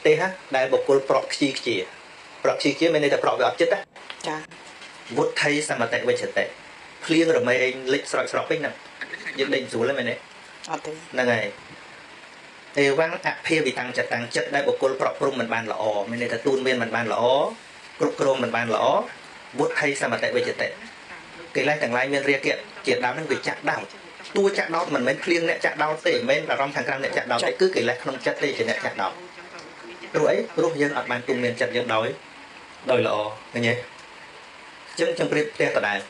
ផ្ទះដែលបុគ្គលប្រក់ខ្ជីខ្ជាប្រក់ខ្ជីខ្ជាមានន័យថាប្រក់វាអត់ចិត្តណា ចា វុទ្ធិសមតិវិជ្ជតិភ្លៀងរមែងលិចស្រោចស្រពវិញហ្នឹងយើងដេញស្រួលហ្នឹងមែនទេ អត់ទេ ហ្នឹងហើយអេវ៉ាំងអភិវិតាំងចិត្តតាំងចិត្តដែលបុគ្គលប្រក់ព្រំមិនបានល្អមានន័យថាទូនមានមិនបានល្អគ្រប់គ្រងមិនបានល្អវុទ្ធិសមតិវិជ្ជតិកិលេសទាំងឡាយមានរាគៈជាដើមហ្នឹងវាចាក់ដោតតួចាក់ដោតមិនមែនភ្លៀងអ្នកចាក់ដោតទេមិនមែនអារម្មណ៍ខាងក្រៅអ្នកចាក់ដោតទេគឺកិលេសក្នុងចិត្តទេជាអ្នកចាក់ដោតព្រោះអីព្រោះយើងអត់បានទូនមានចិត្តយើងដោយល្អឃើញទេអញ្ចឹងចឹងប្រៀបផ្ទះដដែល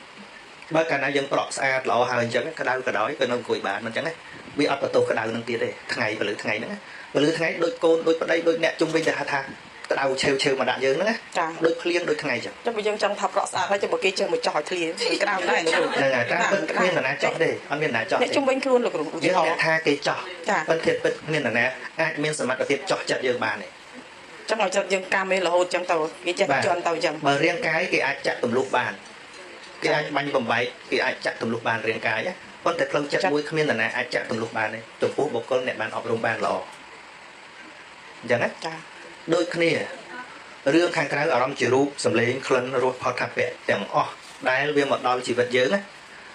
បើកាលណាយើងប្រក់ស្អាតល្អហើយអញ្ចឹងក្តៅក៏ដោយក៏នៅអង្គុយបានមិនអញ្ចឹងទេវាអត់បន្ទោសក្តៅនឹងទៀតទេថ្ងៃពលឺថ្ងៃហ្នឹងពលឺថ្ងៃដូចកូនដូចប្តីដូចអ្នកជុំវិញទៅហៅថាក្តៅឆេវឆេវមកដាក់យើងហ្នឹងណាដូចភ្លៀងដូចថ្ងៃអញ្ចឹង ចាំបើយើងចង់ថាប្រក់ស្អាតហើយចាំបើគេចេះមកចោះឲ្យធ្លាក្តៅដែរលោកគ្រូ ហ្នឹងហើយតាមពិតគ្មាននរណាចោះទេអត់មាននរណាចោះ អ្នកជុំវិញខ្លួនលោកគ្រូ យើងអ្នកថាគេចោះប៉ុន្តែពិតគ្មាននរណាអាចមានសមត្ថភាពចោះចិត្តយើងបានទេ ចឹងឲ្យចិត្តយើងកាមេរហូតចឹងទៅគេចេះជន់ទៅចឹង បើរាងកាយគេអាចចាក់ទម្លុះបានគេអាចបាញ់បំបែកគេអាចចាក់ទម្លុះបានរាងកាយប៉ុន្តែផ្លូវចិត្តមួយគ្មាននរណាអាចចាក់ទម្លុះបានទេចំពោះបុគ្គលអ្នកបានអប់រំបានល្អអញ្ចឹងណា ចា ដូចគ្នារឿងខាងក្រៅអារម្មណ៍ជារូបសម្លេងក្លិនរសផតថាពៈទាំងអស់ដែលវាមកដល់ជីវិតយើងណា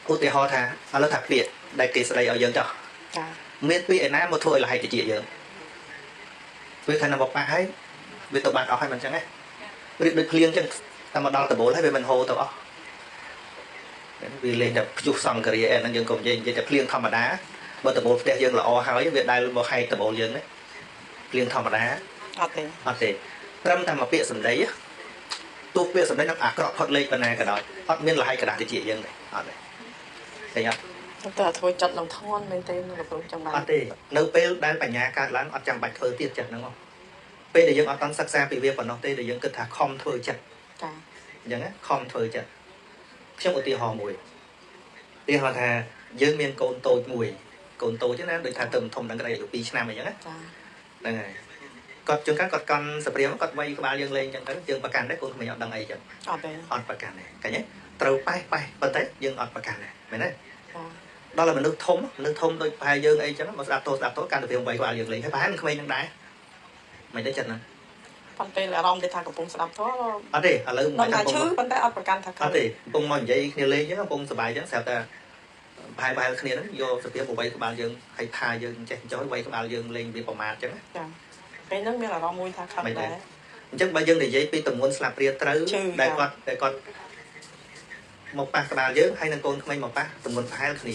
ឧទាហរណ៍ថាឥឡូវថាពាក្យដែលគេស្ដីឲ្យយើងចោះ ចា មានពាក្យឯណាមកធ្វើឲ្យលហៃតិចយើងវាថានៅមកប៉ះហើយវាទៅបានអស់ហើយមិនអញ្ចឹងទេរៀបដូចភ្លៀងអញ្ចឹងតែមកដល់ដបូលហើយវាមិនហូរទៅអស់វាលេងតែព្យុះសង្គ្រាអីហ្នឹងយើងក៏និយាយនិយាយតែភ្លៀងធម្មតាបើដបូលផ្ទះយើងល្អហើយវាដែលមកហែកដបូលយើងទេភ្លៀងធម្មតា អត់ទេ អត់ទេត្រឹមតែមកពាក្យសម្ដីទោះពាក្យសម្ដីនឹងអាក្រក់ផុតលេខប៉ុណ្ណាក៏ដោយអត់មានលហៃกระดาษតិចយើងទេអត់ទេឃើញអត់ តែធ្វើចិត្តនឹងធន់មែនទេលោកគ្រូចង់បាន អត់ទេនៅពេលដែលបញ្ញាកើតឡើងអត់ចាំបាច់ធ្វើទៀតចិត្តហ្នឹងពេលដែលយើងអត់តន់សិក្សាពីវាប៉ុណ្ណោះទេដែលយើងគិតថាខំធ្វើចិត្ត ចា អញ្ចឹងខំធ្វើចិត្តខ្ញុំឧទាហរណ៍មួយឧទាហរណ៍ថាយើងមានកូនតូចមួយកូនតូចណាដូចថាទៅធំដល់ក្តីអាយុ2ឆ្នាំអីចឹងណា ចា ហ្នឹងហើយគាត់ជួនកាលគាត់កន់សព្រាមគាត់វាយក្បាលយើងលេងចឹងទៅយើងប្រកាន់ដែរកូនក្មេងអត់ដឹងអីចឹង អត់ទេ អត់ប្រកាន់ទេឃើញទេត្រូវប៉េះប៉េះប៉ុន្តែយើងអត់ប្រកាន់ដែរមែនទេ ចា ដល់តែមនុស្សធំមនុស្សធំដូចប្រហែលយើងអីចឹងមកស្ដាប់តោស្ដាប់តោកាន់តែវាវាយក្បាលយើងលេងហើយប្រហែលនឹងក្មេងនឹងដែរមិនទេចិត្តហ្នឹង ប៉ុន្តែអារម្មណ៍ដែលថាកំពុងស្ដាប់ធម៌ អត់ទេឥឡូវ មិនថាឈឺប៉ុន្តែអត់ប្រកាន់ថា អត់ទេកំពុងមកនិយាយគ្នាលេងចឹងកំពុងសប្បាយចឹងស្រាប់តែប្រហែលប្រហែលគ្នាហ្នឹងយកសភាពមកវាយក្បាលយើងហើយថាយើងចេះចុះវាយក្បាលយើងលេងវាប្រមាថចឹងណា ចាពេលហ្នឹងមានអារម្មណ៍មួយថាខឹងដែរ អញ្ចឹងបើយើងនិយាយពីទម្ងន់ស្លាបព្រាត្រូវដែលគាត់ដែលគាត់មកប៉ះក្បាលយើងហើយនឹងកូនក្មេងមកប៉ះទម្ងន់ប្រហែលគ្នា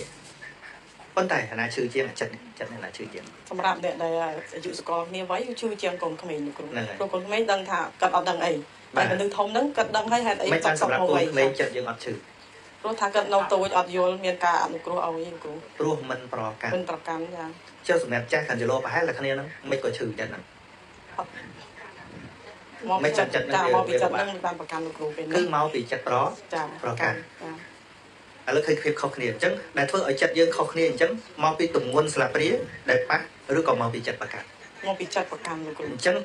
ប៉ុន្តែអាណាឈឺជាងអាចិត្តចិត្តអាណាឈឺជាង សម្រាប់អ្នកដែលអាយុសកលគ្នាវ័យគឺឈឺជាងកូនក្មេងលោកគ្រូព្រោះកូនក្មេងដឹងថាគាត់អត់ដឹងអីតែមនុស្សធំហ្នឹងគាត់ដឹងហើយហេតុអី មិនបានសម្រាប់កូនក្មេងចិត្តយើងអត់ឈឺ ព្រោះថាគាត់នៅតូចអត់យល់មានការអនុគ្រោះឲ្យលោកគ្រូ ព្រោះមិនប្រកាន់ មិនប្រកាន់ចា ចុះសម្រាប់ចាស់ខាងគីឡូប្រហែលតែគ្នាហ្នឹងមិនក៏ឈឺចិត្តហ្នឹង មក មិនចិត្តចិត្ត ចាមកពីចិត្តហ្នឹងបានប្រកាន់លោកគ្រូពេល គឺ ហ្នឹង មកពីចិត្តប្រ ចា ប្រកាន់ ចា ឥឡូវឃើញភាពខុសគ្នាអញ្ចឹងដែលធ្វើឲ្យចិត្តយើងខុសគ្នាអញ្ចឹងមកពីទម្ងន់ស្លាបព្រាដែលប៉ះឬក៏មកពីចិត្តប្រកាន់ មកពីចិត្តប្រកាន់លោកគ្រូ អញ្ចឹង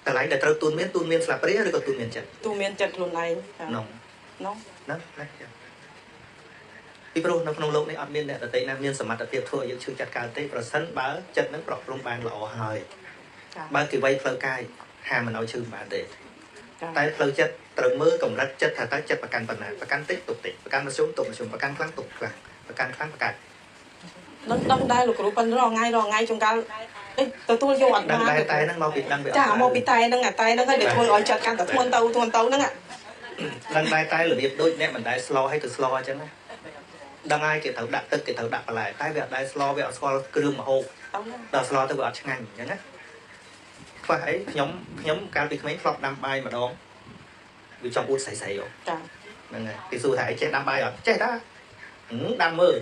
កន្លែងដែលត្រូវទូនមានទូនមានស្លាបព្រាឬក៏ទូនមានចិត្ត ទូមានចិត្តខ្លួនឯងចា នោះ នោះ ហ្នឹងណាចាពីព្រោះនៅក្នុងលោកនេះអត់មានអ្នកដទៃណាមានសមត្ថភាពធ្វើឲ្យយើងឈឺចិត្តកើតទេប្រសិនបើចិត្តនឹងប្រក់ព្រំបានល្អហើយ ចា បើគេវៃផ្លូវកាយហាមមិនឲ្យឈឺមិនបានទេ ចា តែផ្លូវចិត្តត្រូវមើលកម្រិតចិត្តថាតើចិត្តប្រកាន់ប៉ុណ្ណាប្រកាន់តិចទុកតិចប្រកាន់មធ្យមទុកមធ្យមប្រកាន់ខ្លាំងទុកខ្លាំងប្រកាន់ខ្លាំងប្រកាន់ នឹងដឹងដែរលោកគ្រូប៉ុន្តែរាល់ថ្ងៃរាល់ថ្ងៃជួនកាលអេទទួលយកអត់ ដឹង បាន ដែរតែហ្នឹងមកពីដឹងវាអត់ ចាមកពីតែហ្នឹងអាតែហ្នឹងហើយដែលធ្វើឲ្យចិត្តកាន់តែធ្ងន់ទៅធ្ងន់ទៅហ្នឹង ដឹងដែរតែរបៀបដូចអ្នកមិនដែលស្លឲ្យទៅស្លអញ្ចឹងណាដឹងហើយគេត្រូវដាក់ទឹកគេត្រូវដាក់បន្លែតែវាអត់ដែលស្លវាអត់ស្គាល់គ្រឿងម្ហូប ទៅណា ដល់ស្លទៅវាអត់ឆ្ងាញ់អញ្ចឹងណាខ្វះអីខ្ញុំខ្ញុំកាលពីក្មេងធ្លាប់ដាំបាយម្ដងវាចង់អួតស្រីស្រីហ៎ ចា ហ្នឹងហើយគេសួរថាអីចេះដាំបាយអត់ចេះតាដាំមើល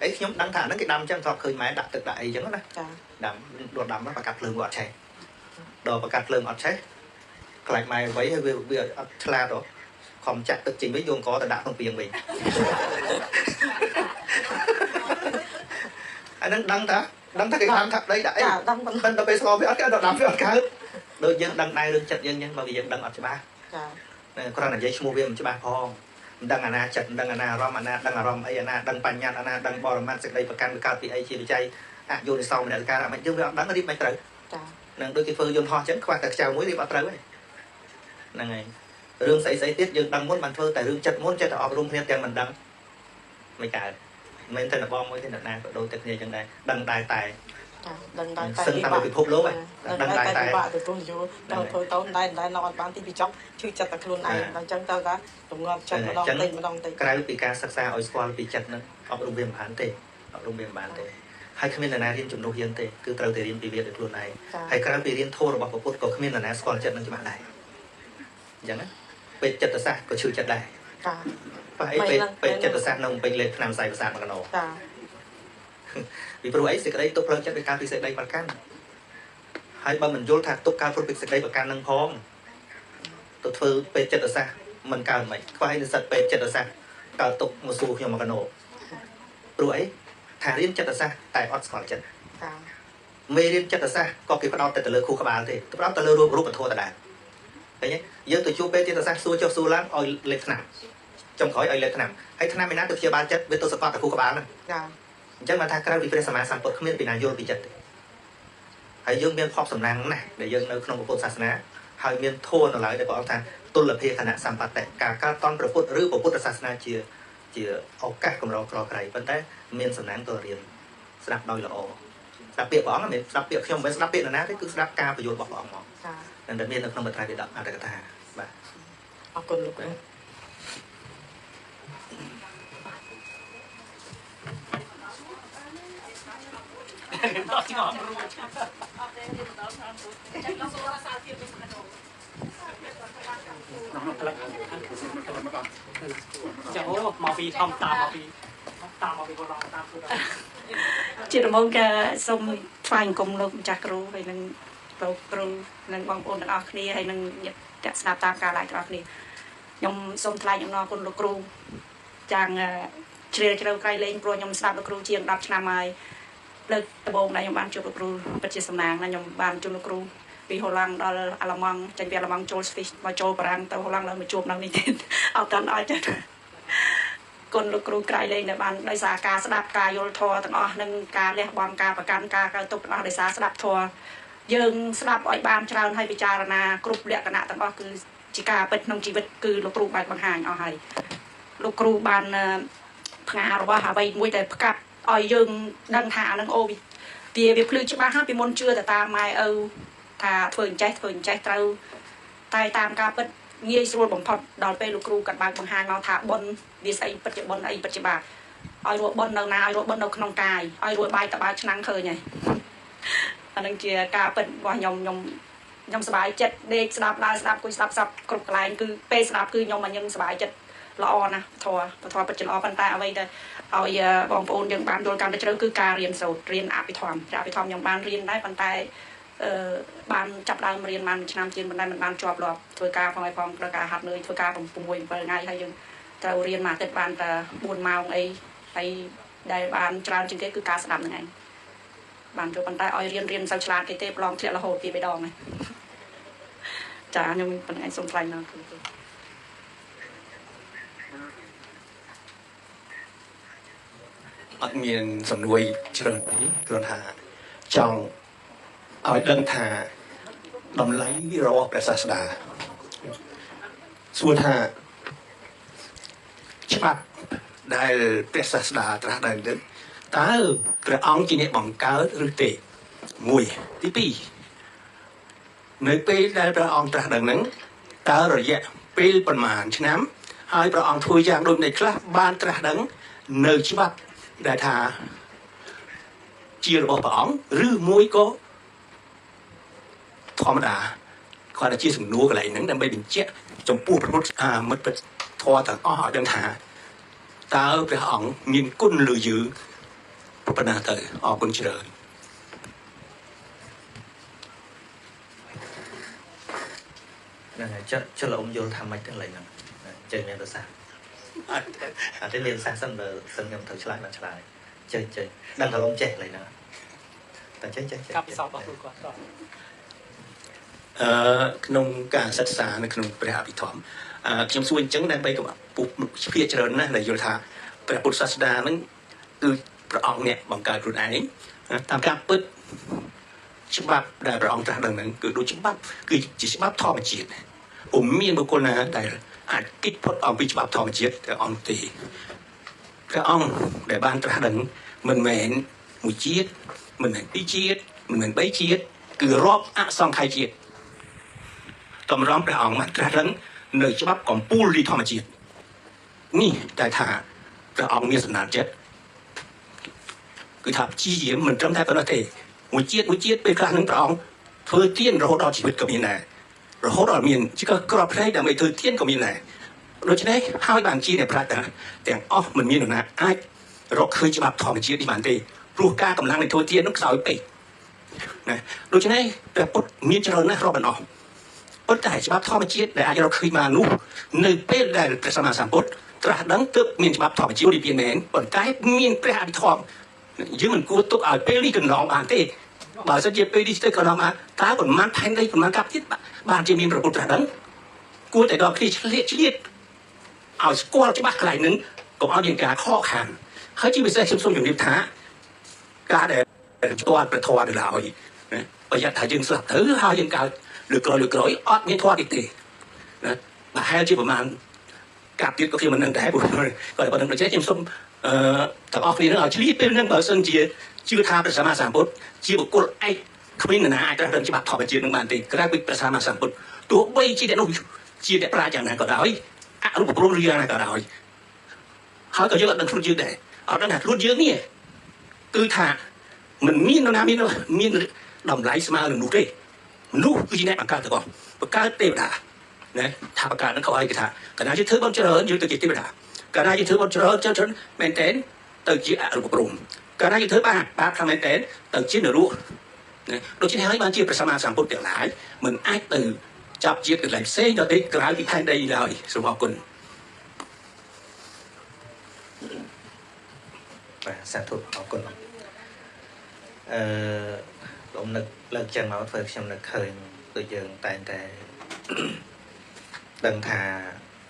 អីខ្ញុំដឹងថាហ្នឹងគេដាំអញ្ចឹងធ្លាប់ឃើញម៉ែដាក់ទឹកដាក់អីអញ្ចឹងណា ចា ដាំដុតដាំប្រកាត់ភ្លើងវាអត់ឆេះដល់ប្រកាត់ភ្លើងអត់ឆេះខ្លាចម៉ែវៃហើយវាវាអត់ឆ្លាតហ៎ខំចាក់ទឹកចេញវិញយកអង្គទៅដាក់ក្នុងពីងវិញអាហ្នឹងដឹងតាដឹងថាគេដាំថាដីដាក់អី ចាដឹងប៉ុណ្ណឹង មិនដល់ពេលស្លវាអត់គេដល់ដាំវាអត់កើតដូចយើងដឹងដែររឿងចិត្តយើងអញ្ចឹងបើវាយើងដឹងអត់ច្បាស់ ចា គ្រាន់តែនិយាយឈ្មោះវាមិនច្បាស់ផងមិនដឹងអាណាចិត្តមិនដឹងអាណាអារម្មណ៍អាណាដឹងអារម្មណ៍អីអាណាដឹងបញ្ញត្តិអាណាដឹងបរមត្តសេចក្តីប្រកាន់វាកើតពីអីជាវិច័យអយោនិសោមនសិការមិនយើងវាអត់ដឹងរៀបមិនត្រូវ ចា នឹងដូចគេធ្វើយន្តហោះអញ្ចឹងខ្វះតែខ្ចៅមួយរៀបអត់ត្រូវទេហ្នឹងហើយរឿងស្អីស្អីទៀតយើងដឹងមុនបានធ្វើតែរឿងចិត្តមុនចិត្តតែអប់រំគ្នាទាំងមិនដឹងមិនកើតមិនតែបងមួយទេអ្នកណាក៏ដូចតែគ្នាអញ្ចឹងដែរដឹងដែរតែដឹងដែរតែសឹងតាមពិភពលោកហ្នឹងដឹងដែរតែបាក់ទទួលយល់ដល់ធ្វើទៅដែរដែរនៅអត់បានទីបញ្ចប់ឈឺចិត្តតែខ្លួនឯងដល់អញ្ចឹងទៅថាទម្លាប់ចិត្តម្ដងតិចម្ដងតិចក្រៅពីការសិក្សាឲ្យស្គាល់ពីចិត្តហ្នឹងអប់រំវាមិនបានទេអប់រំវាមិនបានទេហើយគ្មាននរណារៀនជំនួសយើងទេគឺត្រូវតែរៀនពីវាដោយខ្លួនឯងហើយក្រៅពីរៀនធម៌របស់ពុទ្ធក៏គ្មាននរណាស្គាល់ចិត្តនឹងច្បាស់ដែរអញ្ចឹងណាពេទ្យចិត្តសាស្ត្រក៏ឈឺចិត្តដែរចាបើអីពេទ្យចិត្តសាស្ត្រនៅពេញលេខឆ្នាំខ្សែប្រសាទមកកណោចាពីព្រោះអីសេចក្តីទុកផ្លូវចិត្តវាកើតពីសេចក្តីប្រកាន់ហើយបើមិនយល់ថាទុកកើតព្រោះពីសេចក្តីប្រកាន់នឹងផងទៅធ្វើពេទ្យចិត្តសាស្ត្រមិនកើតមិនខ្វះនិស្សិតពេទ្យចិត្តសាស្ត្រកើតទុកមកសួរខ្ញុំមកកណោព្រោះអីថារៀនចិត្តសាស្ត្រតែអត់ស្គាល់ចិត្តចាមេរៀនចិត្តសាស្ត្រក៏គេផ្ដោតតែទៅលើខួរក្បាលទេផ្ដោតទៅលើរូបធម៌ដដែលឃើញទេយើងទៅជួបពេទ្យចិត្តសាស្ត្រសួរចុះសួរឡើងឲ្យលេខថ្នាំចុងក្រោយឲ្យលេខថ្នាំហើយថ្នាំឯណាទៅព្យាបាលចិត្តវាទៅសកត់តែខួរក្បាលហ្នឹងចាអញ្ចឹងបានថាក្រៅពីព្រះសម្មាសម្ពុទ្ធគ្មានពីណាយល់ពីចិត្តទេហើយយើងមានភពសំណាងណាស់ដែលយើងនៅក្នុងពុទ្ធសាសនាហើយមានធម៌នៅឡើយដែលព្រះអង្គថាទុលភាគណៈសម្បត្តិការកើតតនព្រះពុទ្ធឬពុទ្ធសាសនាជាឱកាសកម្រក្រក្រៃប៉ុន្តែមានសំណាងទៅរៀនស្ដាប់ដោយល្អស្ដាប់ពាក្យព្រះអង្គមិនស្ដាប់ពាក្យខ្ញុំមិនស្ដាប់ពាក្យនរណាទេគឺស្ដាប់ការបញ្យល់របស់ព្រះអង្គមកចានឹងតែមាននៅក្នុងបត្រៃបិដកអត្ថកថាបាទអរគុណលោកគ្រូដល់ឆ្ងល់រួចអត់ទេរៀនដល់ឆ្ងល់រួចចាំខ្ញុំសួរថាសារទៀតវិញមកដល់នោះក្លឹកចាអូមកពីខំតាមមកពីតាមមកពីកូនតាមគឺជាដំបូងក៏សូមថ្វាយអង្គមលោកម្ចាស់គ្រូហើយនឹងលោកគ្រូនិងបងប្អូនទាំងអស់គ្នាហើយនឹងអ្នកស្ដាប់តាមការ live ទាំងអស់គ្នាខ្ញុំសូមថ្លែងអំណរគុណលោកគ្រូចាងជ្រាលជ្រៅក្រៃលែងព្រោះខ្ញុំស្ដាប់លោកគ្រូជាង10ឆ្នាំហើយលើកដំបូងដែលខ្ញុំបានជួបលោកគ្រូពិតជាសំណាងណាស់ខ្ញុំបានជួបលោកគ្រូពីហូឡង់ដល់អាល្លឺម៉ង់ចេញពីអាល្លឺម៉ង់ចូលស្វីសមកចូលបារាំងទៅហូឡង់ឡើងមកជួបនៅនេះទៀតអត់តាន់ឲ្យចិត្តគុណលោកគ្រូក្រៃលែងដែលបានដោយសារការស្ដាប់ការយល់ធម៌ទាំងអស់និងការលះបង់ការប្រកាន់ការកើតទុកទាំងអស់ដោយសារស្ដាប់ធម៌យើងស្ដាប់ឲ្យបានច្រើនហើយពិចារណាគ្រប់លក្ខណៈទាំងអស់គឺជាការពិតក្នុងជីវិតគឺលោកគ្រូបានបង្ហាញអស់ហើយលោកគ្រូបានផ្ងារបស់អ្វីមួយដែលផ្កាប់ឲ្យយើងដឹងថាអានឹងអូវាភ្លឺច្បាស់ហើយពីមុនជឿតែតាមម៉ែឪថាធ្វើអញ្ចេះធ្វើអញ្ចេះត្រូវតែតាមការពិតងាយស្រួលបំផុតដល់ពេលលោកគ្រូកាត់បើកបង្ហាញមកថាបុណ្យវាស្អីពិតជាបុណ្យអីពិតជាបាបឲ្យរកបុណ្យនៅណាឲ្យរកបុណ្យនៅក្នុងកាយឲ្យរកបាយតបើឆ្នាំងឃើញហើយអានឹងជាការពិតរបស់ខ្ញុំខ្ញុំសប្បាយចិត្តដេកស្ដាប់ដើរស្ដាប់គួយស្ដាប់ស្ដាប់គ្រប់កន្លែងគឺពេលស្ដាប់គឺខ្ញុំមកខ្ញុំសប្បាយចិត្តល្អណាស់ធម៌ពិតជាល្អប៉ុន្តែអ្វីដែលឲ្យបងប្អូនយើងបានយល់កាន់តែជ្រៅគឺការរៀនសូត្ររៀនអភិធម្មអភិធម្មខ្ញុំបានរៀនដែរប៉ុន្តែបានចាប់ដើមរៀនបានមួយឆ្នាំជាងប៉ុន្តែមិនបានជាប់លាប់ធ្វើការផងឲ្យផងត្រូវការហាត់នឿយធ្វើការ6 7ថ្ងៃហើយយើងត្រូវរៀនមួយអាទិត្យបានតែ4ម៉ោងអីហើយដែលបានច្រើនជាងគេគឺការស្ដាប់ហ្នឹងឯងបានចូលប៉ុន្តែឲ្យរៀនមិនសូវឆ្លាតគេទេប្រឡងធ្លាក់រហូតពី3ដងហ្នឹងចាខ្ញុំប៉ុណ្្នឹងឯងសូមថ្លែងដល់គ្រូអត់មានសំណួរច្រើនទេគ្រាន់ថាចង់ឲ្យដឹងថាតម្លៃរបស់ព្រះសាស្តាសួរថាច្បាប់ដែលព្រះសាស្តាត្រាស់ដឹងទៅតើព្រះអង្គជាអ្នកបង្កើតឬទេមួយទី2នៅពេលដែលព្រះអង្គត្រាស់ដឹងហ្នឹងតើរយៈពេលប្រមាណឆ្នាំហើយព្រះអង្គធ្វើយ៉ាងដូចម្តេចខ្លះបានត្រាស់ដឹងនៅច្បាប់ដែលថាជារបស់ព្រះអង្គឬមួយក៏ធម្មតាគាត់តែជាសំណួរកន្លែងហ្នឹងដើម្បីបញ្ជាក់ចំពោះព្រះពុទ្ធមិត្តពិតធម៌ទាំងអស់ឲ្យដឹងថាតើព្រះអង្គមានគុណលើយើងប៉ុណ្ណាទៅអរគុណច្រើនហ្នឹងហើយចិត្តលោកអ៊ំយល់ថាម៉េចទាំងឡើយហ្នឹងចេញមានប្រសាសន៍អត់ទេមានប្រសាសន៍សិនបើសិនខ្ញុំត្រូវឆ្លើយបានឆ្លើយចេញដឹងថាលោកចេះឡើយហ្នឹងតែចេះកាប់ពិសោធន៍របស់គ្រូគាត់ក្នុងការសិក្សានៅក្នុងព្រះអភិធម្មខ្ញុំសួរអញ្ចឹងដើម្បីកុំពុះភាគច្រើនណាស់ដែលយល់ថាព្រះពុទ្ធសាសនាហ្នឹងគឺព្រះអង្គអ្នកបង្កើតខ្លួនឯងតាមការពិត ច្បាប់ដែលព្រះអង្គត្រាស់ដឹងហ្នឹងគឺដូចច្បាប់គឺជាច្បាប់ធម្មជាតិពុំមានបុគ្គលណាដែលអាចគិតផុតអំពីច្បាប់ធម្មជាតិព្រះអង្គទេព្រះអង្គដែលបានត្រាស់ដឹងមិនមែនមួយជាតិមិនមែនពីរជាតិមិនមែនបីជាតិគឺរាប់អសង្ខ័យជាតិតម្រង់ព្រះអង្គបានត្រាស់ដឹងនៅច្បាប់កម្ពូលនៃធម្មជាតិនេះតែថាព្រះអង្គមានសំណាងចិត្តគឺថាព្យាយាមមិនត្រឹមតែប៉ុណ្ណោះទេមួយជាតិមួយជាតិពេលខ្លះនឹងព្រះអង្គធ្វើទានរហូតដល់ជីវិតក៏មានដែររហូតដល់មានជាក្របភ្នែកដើម្បីធ្វើទានក៏មានដែរដូច្នេះហើយបានជាអ្នកប្រាជ្ញទាំងអស់មិនមាននរណាអាចរកឃើញច្បាប់ធម្មជាតិនេះបានទេព្រោះការកម្លាំងនៃធ្វើទាននោះខ្សោយពេកណាដូច្នេះព្រះពុទ្ធមានច្រើនណាស់រាប់មិនអស់ប៉ុន្តែច្បាប់ធម្មជាតិដែលអាចរកឃើញបាននោះនៅពេលដែលព្រះសម្មាសម្ពុទ្ធត្រាស់ដឹងទើបមានច្បាប់ធម្មជាតិនិព្វានមែនប៉ុន្តែមានព្រះអភិធម្មយើងមិនគួរទុកឲ្យពេលនេះកន្លងបានទេបើសិនជាពេលនេះទៅកន្លងមកតើប្រមាណផែនដីប្រមាណកាប់ទៀតបានជាមានព្រះពុទ្ធត្រាស់ដឹងគួរតែដល់គ្នាឆ្លៀតឆ្លៀតឲ្យស្គាល់ច្បាស់កន្លែងហ្នឹងកុំឲ្យមានការខកខានហើយជាពិសេសខ្ញុំសូមជម្រាបថាការដែលស្គាល់ព្រះធម៌នៅឡើយណាប្រយ័ត្នថាយើងស្លាប់ទៅហើយយើងកើតលើក្រោយលើក្រោយអត់មានធម៌ទៀតទេណាប្រហែលជាប្រមាណកាប់ទៀតក៏ខ្ញុំមិនដឹងដែរព្រោះក៏ប៉ុណ្្នឹងដូច្នេះខ្ញុំសូមទាំងអស់គ្នានឹងឲ្យឆ្លៀតពេលហ្នឹងបើសិនជាជឿថាព្រះសម្មាសម្ពុទ្ធជាបុគ្គលឯកគ្មាននរណាអាចត្រាស់ដឹងច្បាប់ធម្មជាតិនឹងបានទេក្រៅពីព្រះសម្មាសម្ពុទ្ធទោះបីជាអ្នកនោះជាអ្នកប្រាជ្ញយ៉ាងណាក៏ដោយអរូបព្រំឬយ៉ាងណាក៏ដោយហើយក៏យើងអត់ដឹងខ្លួនយើងដែរអត់ដឹងថាខ្លួនយើងនេះគឺថាមិនមាននរណាមានតម្លៃស្មើនឹងនោះទេមនុស្សគឺជាអ្នកបង្កើតទាំងអស់បង្កើតទេវតាណាថាបង្កើតនឹងเขาឲ្យគេថាកាលណាយើងធ្វើបុណ្យច្រើនយើងទៅជាទេវតាកាលណាយើងធ្វើបុណ្យច្រើនច្រើនមែនទែនទៅជាអរូបព្រំកាលណាយើងធ្វើបាបបាបខាងមែនទែនទៅជានរកណាដូច្នេះហើយបានជាព្រះសម្មាសម្ពុទ្ធទាំងឡាយមិនអាចទៅចាប់ជាតិកន្លែងផ្សេងដល់ទេក្រៅពីផែនដីឡើយសូមអរគុណបាទសាធុអរគុណលោកនឹកលើកចឹងមកធ្វើខ្ញុំនឹកឃើញដូចយើងតែងតែដឹងថា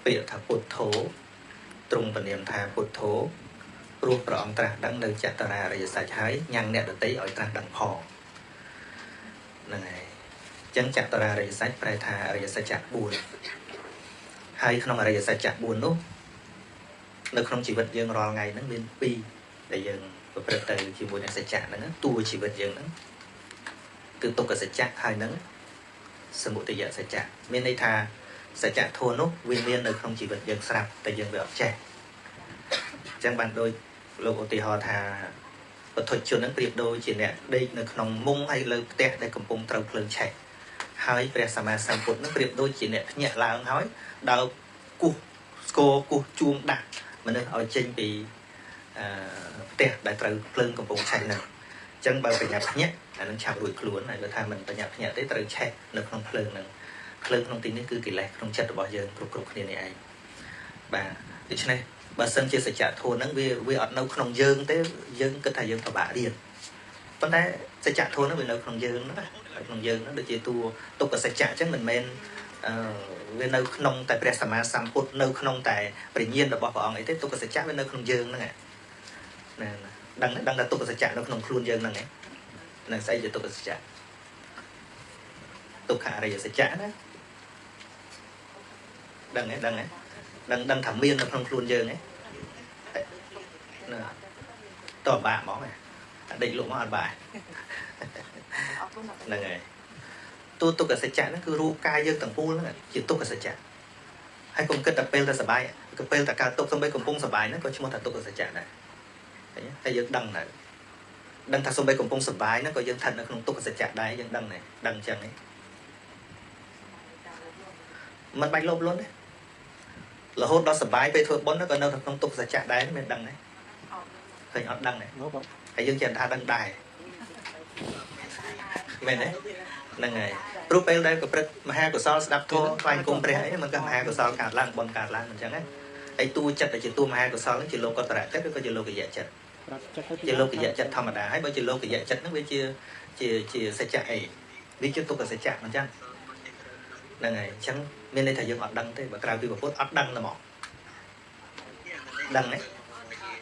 ពាក្យថាពុទ្ធោទ្រង់ពនាមថាពុទ្ធោព្រោះព្រះអង្គត្រាស់ដឹងនៅចតរារិយសច្ចហើយញ៉ាំងអ្នកដទៃឲ្យត្រាស់ដឹងផងហ្នឹងហើយអញ្ចឹងចតរារិយសច្ចប្រែថាអរិយសច្ចៈ4ហើយក្នុងអរិយសច្ចៈ4នោះនៅក្នុងជីវិតយើងរាល់ថ្ងៃហ្នឹងមាន2ដែលយើងប្រព្រឹត្តទៅជាមួយនឹងសច្ចៈហ្នឹងតួជីវិតយើងហ្នឹងគឺទុក្ខសច្ចៈហើយហ្នឹងសមុទយសច្ចៈមានន័យថាសច្ចៈធម៌នោះវាមាននៅក្នុងជីវិតយើងស្រាប់តែយើងវាអត់ចេះអញ្ចឹងបានដូចលោកឧទាហរណ៍ថាបុថុជនហ្នឹងប្រៀបដូចជាអ្នកដេកនៅក្នុងមុងហើយលើផ្ទះដែលកំពុងត្រូវភ្លើងឆេះហើយព្រះសម្មាសម្ពុទ្ធហ្នឹងប្រៀបដូចជាអ្នកភ្ញាក់ឡើងហើយដើរគោះស្គរគោះជួងដាស់មនុស្សឲ្យចេញពីផ្ទះដែលត្រូវភ្លើងកំពុងឆេះហ្នឹងអញ្ចឹងបើប្រញាប់ភ្ញាក់អានឹងឆាប់រួចខ្លួនហើយបើថាមិនប្រញាប់ភ្ញាក់ទេត្រូវឆេះនៅក្នុងភ្លើងហ្នឹងភ្លើងក្នុងទីនេះគឺកិលេសក្នុងចិត្តរបស់យើងគ្រប់គ្នានេះឯងបាទដូច្នេះបើសិនជាសច្ចធម៌ហ្នឹងវាអត់នៅក្នុងយើងទេយើងគិតថាយើងពិបាករៀនប៉ុន្តែសច្ចធម៌ហ្នឹងវានៅក្នុងយើងណាក្នុងយើងហ្នឹងដូចជាតួទុក្ខសច្ចៈអញ្ចឹងមិនមែនវានៅក្នុងតែព្រះសម្មាសម្ពុទ្ធនៅក្នុងតែព្រះញាណរបស់ព្រះអង្គអីទេទុក្ខសច្ចៈវានៅក្នុងយើងហ្នឹងណាដឹងថាទុក្ខសច្ចៈនៅក្នុងខ្លួនយើងហ្នឹងឯងនឹងស្អីជាទុក្ខសច្ចៈទុក្ខអរិយសច្ចៈណាដឹងទេដឹងទេដឹងថាមាននៅក្នុងខ្លួនយើងឯងណាតើបាក់ហ្មងអាដេកលក់មកអត់បាក់ហ្នឹងហើយទូទុក្ខសច្ចៈហ្នឹងគឺរូបកាយយើងទាំងពូលហ្នឹងជាទុក្ខសច្ចៈហើយកុំគិតតែពេលតែសប្បាយក៏ពេលតែកើតទុក្ខសំបីកំពុងសប្បាយហ្នឹងក៏ឈ្មោះថាទុក្ខសច្ចៈដែរឃើញតែយើងដឹងដែរដឹងថាសំបីកំពុងសប្បាយហ្នឹងក៏យើងស្ថិតនៅក្នុងទុក្ខសច្ចៈដែរយើងដឹងដែរដឹងអញ្ចឹងឯងមិនបាច់លោភលន់ទេរហូតដល់សប្បាយពេលធ្វើបុណ្យក៏នៅក្នុងទុក្ខសច្ចៈដែរមិនដឹងដែរឃើញអត់ដឹងដែរហើយយើងចេះថាដឹងដែរមែនទេហ្នឹងហើយព្រោះពេលដែលប្រព្រឹត្តមហាកុសលស្ដាប់ធម៌ថ្វាយគុំព្រះអីมันក៏មហាកុសលកើតឡើងបុណ្យកើតឡើងអញ្ចឹងណាហើយតួចិត្តដែលជាតួមហាកុសលហ្នឹងជាលោកុត្តរៈចិត្តឬក៏ជាលោកយៈចិត្តជាលោកយៈចិត្តធម្មតាហើយបើជាលោកយៈចិត្តហ្នឹងវាជាជាសច្ចៈអីវាជាទុក្ខសច្ចៈអញ្ចឹងហ្នឹងហើយអញ្ចឹងមានន័យថាយើងអត់ដឹងទេបើក្រៅពីពុទ្ធអត់ដឹងតែមកដឹងទេ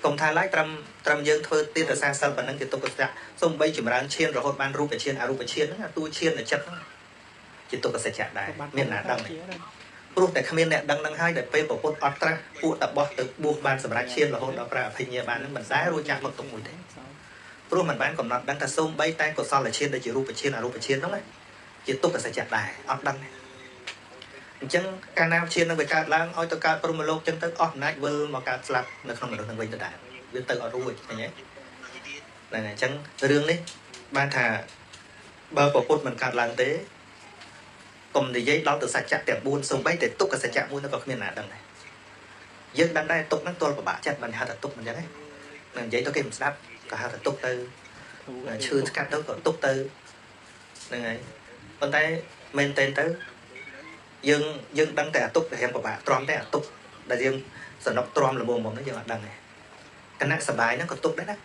កុំថាឡើយត្រឹមយើងធ្វើទានរក្សាសិលប៉ុណ្ណឹងជាទុក្ខសច្ចៈសូម្បីចម្រើនឈានរហូតបានរូបឈានអរូបឈានហ្នឹងអាតួឈានចិត្តហ្នឹងជាទុក្ខសច្ចៈដែរមានណាដឹងព្រោះតែគ្មានអ្នកដឹងនឹងហើយដែលពេលប្រពុតអត់ត្រាស់ពួកតបោះទៅបួសបានសម្រាប់ឈានរហូតដល់ប្រាអភិញ្ញាបាននឹងមិនដែលរួចចាក់មកទុកមួយទេព្រោះមិនបានកំណត់ដឹងថាសូម្បីតែកុសលឈានដែលជារូបឈានអរូបឈានហ្នឹងជាទុក្ខសច្ចៈដែរអត់ដឹងទេអញ្ចឹងកាលណាឈាននឹងវាកើតឡើងឲ្យទៅកើតព្រហ្មលោកចឹងទៅអស់អំណាចវិលមកកើតស្លាប់នៅក្នុងមនុស្សនឹងវិញដដែលវាទៅអត់រួចឃើញទេហ្នឹងហើយអញ្ចឹងរឿងនេះបានថាបើប្រពុតមិនកើតឡើងទេកុំនិយាយដល់ទៅសច្ចៈទាំង4សូម្បីតែទុក្ខសច្ចៈមួយនោះក៏គ្មានណាដឹងដែរយើងដឹងដែរទុក្ខហ្នឹងទល់ពិបាកចិត្តមិនហៅថាទុក្ខមិនចឹងទេនឹងនិយាយទៅគេមិនស្ដាប់ក៏ហៅថាទុក្ខទៅឈឺស្កាត់ទៅក៏ទុក្ខទៅហ្នឹងហើយប៉ុន្តែមែនទែនទៅយើងដឹងតែអាទុក្ខដែលរៀងពិបាកទ្រាំតែអាទុក្ខដែលយើងសនុកទ្រាំល្មមៗហ្នឹងយើងអត់ដឹងទេគណៈសបាយហ្នឹងក៏ទុក្ខដែរណា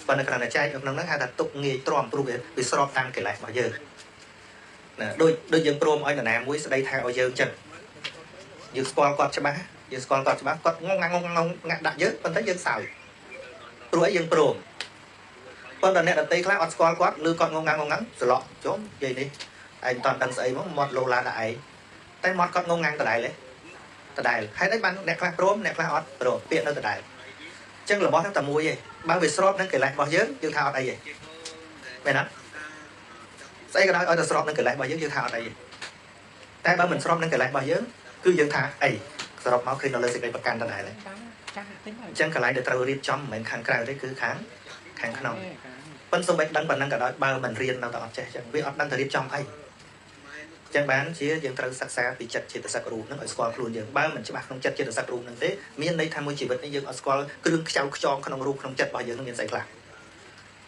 ប៉ុន្តែគ្រាន់តែចែកនៅក្នុងហ្នឹងហៅថាទុក្ខងាយទ្រាំព្រោះវាស្របតាមកិលេសរបស់យើងណាដូចយើងព្រមឲ្យនរណាមួយស្ដីថាឲ្យយើងចឹងយើងស្គាល់គាត់ច្បាស់យើងស្គាល់គាត់ច្បាស់គាត់ងងងងងាក់ដាក់យើងប៉ុន្តែយើងសើចព្រោះអីយើងព្រមប៉ុន្តែអ្នកដទៃខ្លះអត់ស្គាល់គាត់ឬគាត់ងងងងងស្លក់ជុំនិយាយនេះឯងមិនតាន់ដឹងស្អីមកមាត់លោឡាដាក់ឯងតែមាត់គាត់ងងងាងដដែលទេដដែលហេតុអីបានអ្នកខ្លះព្រមអ្នកខ្លះអត់ព្រមពាក្យនៅដដែលអញ្ចឹងរបស់ហ្នឹងតែមួយទេបើវាស្របនឹងកិលេសរបស់យើងយើងថាអត់អីទេមែនទេស្អីក៏ដោយឲ្យតែស្របនឹងកិលេសរបស់យើងយើងថាអត់អីទេតែបើមិនស្របនឹងកិលេសរបស់យើងគឺយើងថាអីសរុបមកឃើញនៅលើសេចក្តីប្រកាន់ដដែលហ្នឹងអញ្ចឹងកន្លែងដែលត្រូវរៀបចំមិនមែនខាងក្រៅទេគឺខាងក្នុងប៉ុន្តែសូម្បីដឹងប៉ុណ្ណឹងក៏ដោយបើមិនរៀននៅតែអត់ចេះអញ្ចឹងវាអត់ដឹងតែរៀបចំអីអញ្ចឹងបានជាយើងត្រូវសិក្សាពីចិត្តចេតសិករូបហ្នឹងឲ្យស្គាល់ខ្លួនយើងបើមិនច្បាស់ក្នុងចិត្តចេតសិករូបហ្នឹងទេមានន័យថាមួយជីវិតនេះយើងអត់ស្គាល់គ្រឿងខ្ចៅខ្ចងក្នុងរូបក្នុងចិត្តរបស់យើងនឹងមានស្អីខ្លះ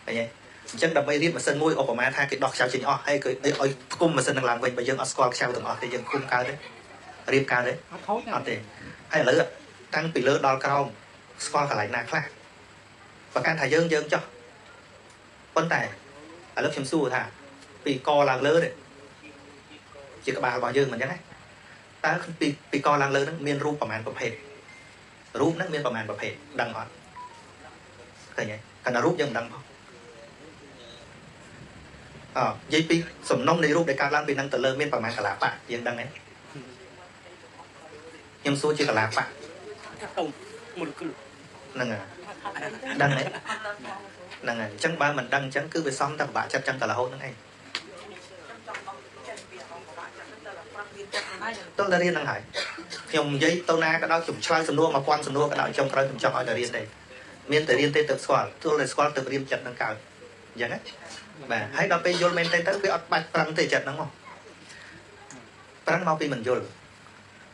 ឃើញទេអញ្ចឹងដើម្បីរៀបម៉ាស៊ីនមួយឧបមាថាគេដោះខ្ចៅចេញអស់ហើយគេឲ្យផ្គុំម៉ាស៊ីននឹងឡើងវិញបើយើងអត់ស្គាល់ខ្ចៅទាំងអស់ទេយើងផ្គុំកើតទេរៀបកើតទេអត់ទេហើយឥឡូវតាំងពីលើដល់ក្រោមស្គាល់កន្លែងណាខ្លះប្រកាន់ថាយើងចោះប៉ុន្តែឥឡូវខ្ញុំសួរថាពីកឡើងលើទេជាក្បាលរបស់យើងមិនអញ្ចឹងទេតើពីកឡើងលើហ្នឹងមានរូបប្រមាណប្រភេទរូបហ្នឹងមានប្រមាណប្រភេទដឹងអត់ឃើញទេកាលណារូបយើងមិនដឹងផងអនិយាយពីសំណុំនៃរូបដែលកើតឡើងពីនឹងទៅលើមានប្រមាណកលាបៈយើងដឹងទេខ្ញុំសួរជាកលាបៈមូលគុលហ្នឹងហើយដឹងទេហ្នឹងហើយអញ្ចឹងបើមិនដឹងអញ្ចឹងគឺវាសំតែពិបាកចិត្តចឹងតែរហូតហ្នឹងឯងតើតែរៀនហ្នឹងហើយខ្ញុំនិយាយទៅណាក៏ដោយខ្ញុំឆ្លើយសំណួរ1000សំណួរក៏ដោយចុងក្រោយខ្ញុំចង់ឲ្យតែរៀនទេមានតែរៀនទេទៅស្គាល់ទោះតែស្គាល់ទៅរៀនចិត្តនឹងកើតអញ្ចឹងណាបាទហើយដល់ពេលយល់មែនទេទៅវាអត់បាច់ប្រឹងទេចិត្តហ្នឹងមកប្រឹងមកពីមិនយល់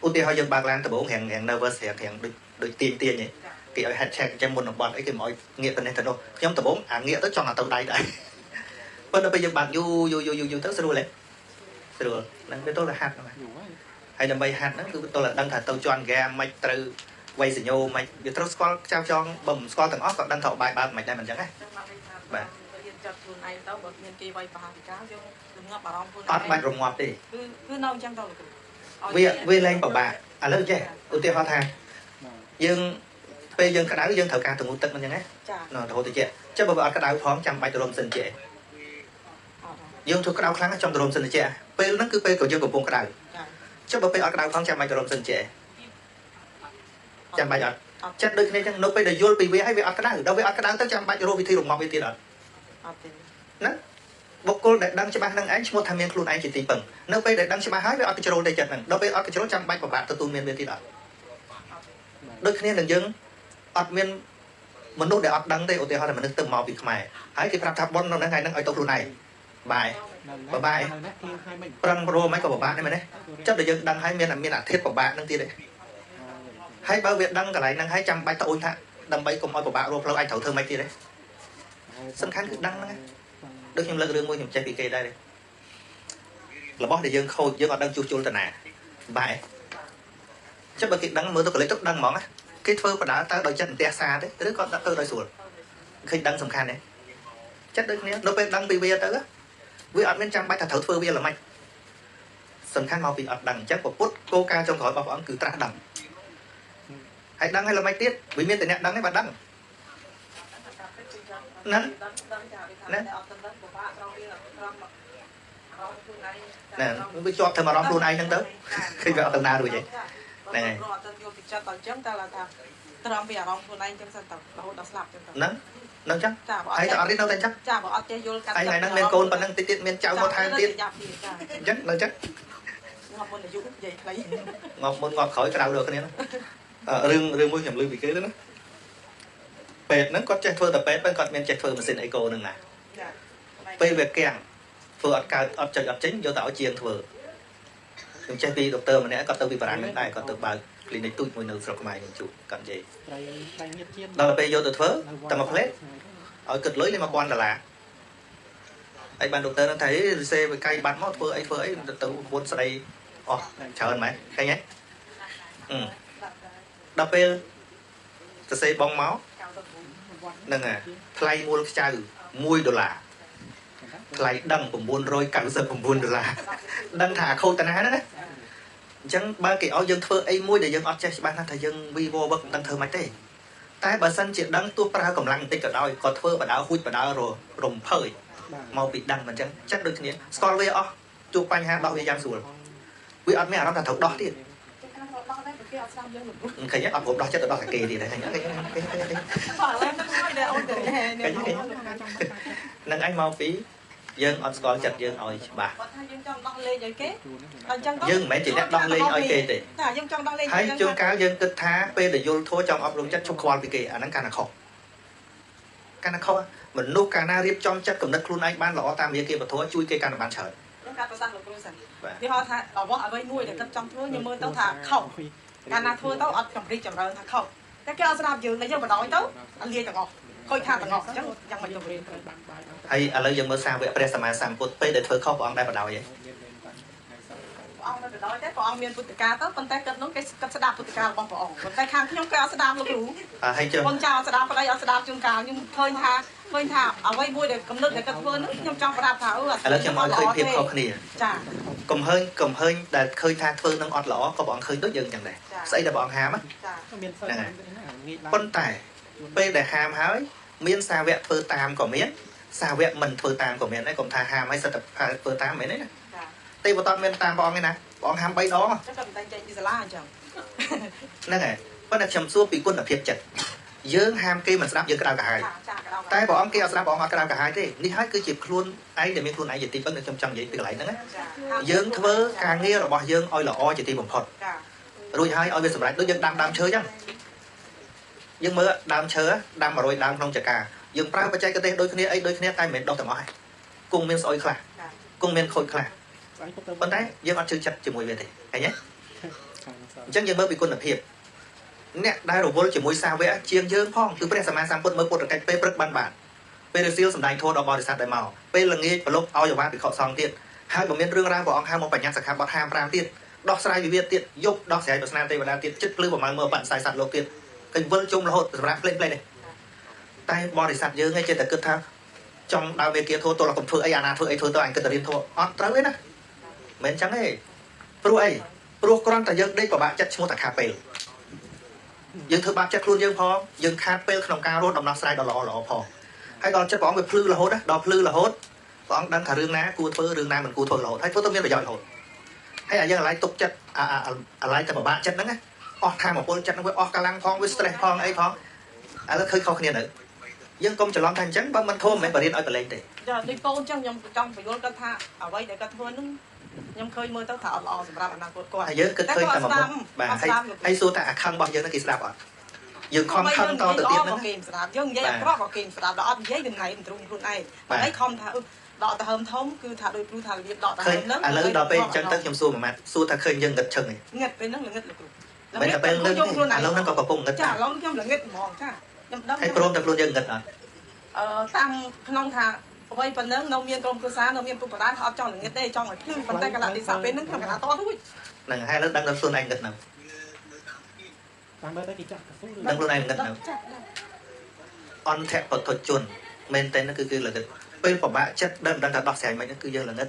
ឧទាហរណ៍យើងបើកឡានដំបូងរាង nervous រាងដូចទាញឯងគេឲ្យ head check អញ្ចឹងមុននឹងបត់អីគេមកឲ្យងាកទៅនេះទៅនោះខ្ញុំដំបូងអាងាកទៅចង់ឲ្យទៅដៃដែរប៉ុន្តែពេលយើងបើកយូរយូរយូរយូរទៅស្រួលទេស្រួលហ្នឹងវាទល់តែហាត់ហ្នឹងហើយដើម្បីហាត់ហ្នឹងគឺទល់តែដឹងថាទៅជន់ហ្គាមិនត្រូវវៃសញ្ញោមិនវាត្រូវស្គាល់ចៅចងបើមិនស្គាល់ទាំងអស់ក៏ដឹងថាបាយបើកមិនដែរមិនអញ្ចឹងណាបាទ ចិត្តខ្លួនឯងទៅបើមានគេវាយប្រហារពីកាយើងរងាប់អារម្មណ៍ខ្លួនឯង អត់បាច់រងាប់ទេ គឺនៅអញ្ចឹងទៅលោកគ្រូ វាលែងពិបាកឥឡូវចេះឧទាហរណ៍ថាយើងពេលយើងក្តៅយើងត្រូវការទងូតទឹកមិនអញ្ចឹងណាចារហូតទៅជាចុះបើអត់ក្តៅផងចាំបាច់ទៅរំសិនជាយើងធ្វើក្តៅខ្លាំងចង់ទៅរំសិនជាពេលហ្នឹងគឺពេលក៏យើងកំពុងក្តៅចុះបើពេលអត់ក្តៅផងចាំបាច់ទៅរំសិនជាចាំបាច់អត់ចិត្តដូចគ្នាអញ្ចឹងនៅពេលដែលយល់ពីវាហើយវាអត់ក្តៅដល់វាអត់ក្តៅទៅចាំបាច់រកវិធីរងាប់វាទៀតអត់ អត់ទេ ណាបុគ្គលដែលដឹងច្បាស់នឹងឯងឈ្មោះថាមានខ្លួនឯងជាទីពឹងនៅពេលដែលដឹងច្បាស់ហើយវាអត់កជ្រុលទេចិត្តហ្នឹងដល់ពេលអត់កជ្រុលចាំបាច់ពិបាកទទួលមានវាទៀតអត់ដូចគ្នានឹងយើងអត់មានមនុស្សដែលអត់ដឹងទេឧទាហរណ៍ថាមនុស្សទៅមកពីខ្មែរហើយគេប្រាប់ថាប៉ុននៅហ្នឹងថ្ងៃហ្នឹងឲ្យទៅខ្លួនឯងបាយបបាយប្រឹងព្រមមិនក៏ពិបាកដែរមែនទេចិត្តដែលយើងដឹងហើយមានអាធិធពិបាកហ្នឹងទៀតទេហើយបើវាដឹងកន្លែងហ្នឹងហើយចាំបាច់ត្អូញថាដើម្បីកុំឲ្យពិបាករកផ្លូវឯងត្រូវធ្វើម៉េចទៀតទេសំខាន់គឺដឹងហ្នឹងដូចខ្ញុំលើករឿងមួយខ្ញុំចេះពីគេដែររបស់ដែលយើងខូចយើងអត់ដឹងជួសជុលតាណាបាយចុះបើគេដឹងមើលទៅកលិចទៅដឹងហ្មងណាគេធ្វើបដាទៅដោយចិត្តផ្ទះសាទេឬក៏ទៅដោយស្រួលឃើញដឹងសំខាន់ទេចិត្តដូចគ្នានៅពេលដឹងពីវាទៅវាអត់មានចាំបាច់ថាត្រូវធ្វើវាល្មិចសំខាន់មកពីអត់ដឹងអញ្ចឹងពុទ្ធគោលការណ៍ចុងក្រោយរបស់ព្រះអង្គគឺត្រាស់ដឹងហើយដឹងហើយល្មិចទៀតវាមានតែអ្នកដឹងឯងបើដឹង ហ្នឹងណាណាវាជាប់ធ្វើអារម្មណ៍ខ្លួនឯងហ្នឹងទៅឃើញវាអត់ទៅណារួចទេហ្នឹងហើយ អត់ទៅយកពីចិត្តដល់អញ្ចឹងតែថាត្រង់ពីអារម្មណ៍ខ្លួនឯងអញ្ចឹងសិនទៅរហូតដល់ស្លាប់អញ្ចឹងទៅហ្នឹងហ្នឹងចឹងហើយតែអត់នេះនៅតែអញ្ចឹងចាបើអត់ចេះយល់កាត់ ថ្ងៃហ្នឹងមានកូនប៉ុណ្ណឹងតិចទៀតមានចៅមកថែមទៀតអញ្ចឹងនៅអញ្ចឹង ងាប់មុនអាយុនិយាយខ្លីងាប់មុនងាប់ក្រោយក្រៅដល់គ្នារឿងមួយខ្ញុំឮពីគេទៅណាពេទ្យហ្នឹងគាត់ចេះធ្វើតែពេទ្យប៉ុន្តែគាត់មានចេះធ្វើម៉ាស៊ីនអេកូហ្នឹងណាពេលវាគាំងធ្វើអត់កើតអត់ចុចអត់ចេញយកទៅឲ្យជាងធ្វើខ្ញុំចេះពីដុកទ័រម្នាក់គាត់ទៅពីបារាំងហ្នឹងដែរគាត់ទៅបើក clinic ទូចមួយនៅស្រុកខ្មែរខ្ញុំជួបគាត់និយាយដល់ពេលយកទៅធ្វើតែមួយផ្លេតឲ្យគិតលុយលេខ1000ដុល្លារហើយបានដុកទ័រហ្នឹងថាអេរិសេវាកៃបាត់មកធ្វើអីធ្វើអីទៅមុនស្ដីអស់ច្រើនម៉េចឃើញទេដល់ពេលសរសេរបងមកហ្នឹងហើយថ្លៃមូលខ្ចៅ1ដុល្លារថ្លៃដឹង999ដុល្លារដឹងថាខូចតាណាហ្នឹងណាអញ្ចឹងបើគេឲ្យយើងធ្វើអីមួយដែលយើងអត់ចេះច្បាស់ណាស់ថាយើងវីវវឹកមិនដឹងធ្វើម៉េចទេតែបើសិនជាដឹងទោះប្រើកម្លាំងបន្តិចក៏ដោយក៏ធ្វើបដើហួចបដើរំភើយមកពីដឹងមិនអញ្ចឹងចិត្តដូចគ្នាស្គាល់វាអស់ជួបបញ្ហាដោះវាយ៉ាងស្រួលវាអត់មានអារម្មណ៍ថាត្រូវដោះទៀតឃើញអត់ព្រមដោះចិត្តទៅដោះតែគេទៀតឃើញឃើញនឹងអញមកពីយើងអត់ស្គាល់ចិត្តយើងឲ្យច្បាស់ គាត់ថាយើងចង់ដោះលែងឲ្យគេអញ្ចឹងយើងមិនមែនជាអ្នកដោះលែងឲ្យគេទេ ចាយើងចង់ដោះលែង ហើយជួនកាលយើងគិតថាពេលដែលយល់ធម៌ចង់អប់រំចិត្តឈប់ខ្វល់ពីគេអាហ្នឹងកាន់តែខុសកាន់តែខុសមនុស្សកាលណារៀបចំចិត្តគំនិតខ្លួនឯងបានល្អតាមវិទ្យាពធជួយគេកាន់តែបានច្រើន ខ្ញុំកាត់ប្រសាសន៍លោកគ្រូសិនវាហៅថារបស់អ្វីមួយដែលគាត់ចង់ធ្វើខ្ញុំមើលទៅថាខុសកាលណាធ្វើទៅអត់ចម្រីចម្រើនថាខុសតែគេអត់ស្ដាប់យើងតែយើងបដ ாய் ទៅលាយទាំងអស់ខូចខាតទាំងអស់អញ្ចឹងយ៉ាងមិនទៅរៀន ហើយឥឡូវយើងមើលសាវកព្រះសម្មាសម្ពុទ្ធពេលដែលធ្វើខុសព្រះអង្គដែរបដ ாய் ឯង ព្រះអង្គនៅបដ ாய் តែព្រះអង្គមានពុទ្ធកាទៅប៉ុន្តែគាត់នោះគេគាត់ស្ដាប់ពុទ្ធការបស់ព្រះអង្គប៉ុន្តែខាងខ្ញុំគេអត់ស្ដាប់លោកគ្រូ ហើយជើ កូនចៅអត់ស្ដាប់ប្តីអត់ស្ដាប់ជួនកាលខ្ញុំឃើញថាអ្វីមួយដែលកំណត់ដែលគាត់ធ្វើនោះខ្ញុំចង់ប្រាប់ថា ឥឡូវខ្ញុំឲ្យឃើញភាពខុសគ្នា ចាកំហើញដែលឃើញថាធ្វើនឹងអត់ល្អក៏ព្រះអង្គឃើញដូចយើងចឹងដែរស្អីដែលព្រះអង្គហាម ចា ប៉ុន្តែពេលដែលហាមហើយមានសាវកធ្វើតាមក៏មានសាវកមិនធ្វើតាមក៏មានដែរកុំថាហាមហើយសិតតែធ្វើតាមមែនទេណាទេវតាមានតាមព្រះអង្គឯណាព្រះអង្គហាម3ដង ចឹងក៏មិនតែចេញពីសាលាអញ្ចឹង ហ្នឹងហើយប៉ុន្តែខ្ញុំសួរពីគុណភាពចិត្តយើងហាមគេមិនស្ដាប់យើងក្តៅក្រហាយតែព្រះអង្គគេអត់ស្ដាប់ព្រះអង្គអត់ក្តៅក្រហាយទេនេះហើយគឺជាខ្លួនឯងដែលមានខ្លួនឯងជាទីពឹងខ្ញុំចង់និយាយពីកន្លែងហ្នឹងណាយើងធ្វើការងាររបស់យើងឲ្យល្អជាទីបំផុតរួចហើយឲ្យវាសម្រេចដូចយើងដាំដើមឈើអញ្ចឹងយើងមើលដើមឈើដាំ100ដើមក្នុងចកាយើងប្រើបច្ចេកទេសដូចគ្នាអីដូចគ្នាតែមិនមែនដុះទាំងអស់ទេគង់មានស្អុយខ្លះគង់មានខូចខ្លះប៉ុន្តែយើងអត់ជឿចិត្តជាមួយវាទេឃើញទេអញ្ចឹងយើងមើលពីគុណភាពអ្នកដែលរវល់ជាមួយសាវកជាងយើងផងគឺព្រះសម្មាសម្ពុទ្ធមើលពុទ្ធកិច្ចពេលព្រឹកបានបានពេលរសៀលសម្ដែងធម៌ដល់បរិស័ទដែលមកពេលល្ងាចប្រលប់ឲ្យអវាភិក្ខុសង្ឃទៀតហើយបើមានរឿងរ៉ាវព្រះអង្គហៅមកបញ្ញត្តិសិក្ខាបទ55ទៀតដោះស្រាយវិវាទទៀតយប់ដោះស្រាយប្រស្នាទេវតាទៀតចិត្តភ្លឺប្រមាណមើលបិសាយសត្វលោកទៀតឃើញវិលជុំរហូតសម្រាប់ផ្លេចៗទេតែបរិស័ទយើងឯងចេះតែគិតថាចង់ដើរមេគាធម៌ទល់តែកុំធ្វើអីអាណាធ្វើអីធ្វើទៅអញគិតតែរៀនធម៌អត់ត្រូវទេណាមិនអញ្ចឹងទេព្រោះអីព្រោះគ្រាន់តែយើងដេកពិបាកចិត្តឈ្មោះតែខាតពេលយើងធ្វើបាបចិត្តខ្លួនយើងផងយើងខាតពេលក្នុងការរត់ដំណោះស្រាយដ៏ល្អល្អផងហើយដល់ចិត្តព្រះអង្គវាភ្លឺរហូតដល់ភ្លឺរហូតព្រះអង្គដឹងថារឿងណាគួរធ្វើរឿងណាមិនគួរធ្វើរហូតហើយធ្វើទៅមានប្រយោជន៍រហូតហើយអាយើងអាឡ័យទុកចិត្តអាឡ័យតែពិបាកចិត្តហ្នឹងណាអស់ធម៌ពលចិត្តហ្នឹងវាអស់កម្លាំងផងវា stress ផងអីផងឥឡូវឃើញខុសគ្នានៅយើងកុំច្រឡំថាអញ្ចឹងបើមិនធំមិនមែនបរៀនឲ្យប្រឡែងទេ ចាដូចកូនអញ្ចឹងខ្ញុំចង់បញ្យល់គាត់ថាអ្វីដែលគាត់ធ្វើហ្នឹងខ្ញុំឃើញមើលទៅថាអត់ល្អសម្រាប់អនាគតគាត់ ហើយយើងគិតឃើញតែមកបាទហើយសួរថាអាខឹងរបស់យើងហ្នឹងគេស្ដាប់អត់យើងខំខឹងតទៅទៀតហ្នឹង គេមិនស្ដាប់យើងនិយាយអាក្រក់ក៏គេមិនស្ដាប់ដល់អត់និយាយវាថ្ងៃមិនទ្រុងខ្លួនឯងហើយខំថាដកទៅហើមធំគឺថាដូចគ្រូថារបៀបដកទៅហើមហ្នឹង ឥឡូវដល់ពេលអញ្ចឹងទៅខ្ញុំសួរមួយម៉ាត់សួរថាឃើញយើងងឹតឈឹងឯង ងឹតពេលហ្នឹងងឹតលោកគ្រូ មិនតែពេលហ្នឹងឥឡូវហ្នឹងក៏កំពុងងឹត ចាឥឡូវខ្ញុំល្ងឹតហ្មងចាខ្ញុំដឹង ហើយព្រមតែខ្លួនយើងងឹតអត់ តាំងក្នុងថាអ្វីប៉ុណ្ណឹងនៅមានក្រុមគ្រួសារនៅមានពុកម្ដាយអត់ចង់ល្ងឹតទេចង់ឲ្យភ្លឺប៉ុន្តែកលៈទេសៈពេលហ្នឹងខ្ញុំកណាតរួច ហ្នឹងហើយឥឡូវដឹងដល់ខ្លួនឯងងឹតហ្នឹង តាមមើលទៅគេចាក់កស៊ូ ដឹងខ្លួនឯងងឹតហ្នឹងអន្តៈពុទ្ធជនមែនតើគឺគឺល្ងឹតពេលពិបាកចិត្តដឹងមិនដឹងថាដោះស្រាយមិនហ្នឹងគឺយើងល្ងឹត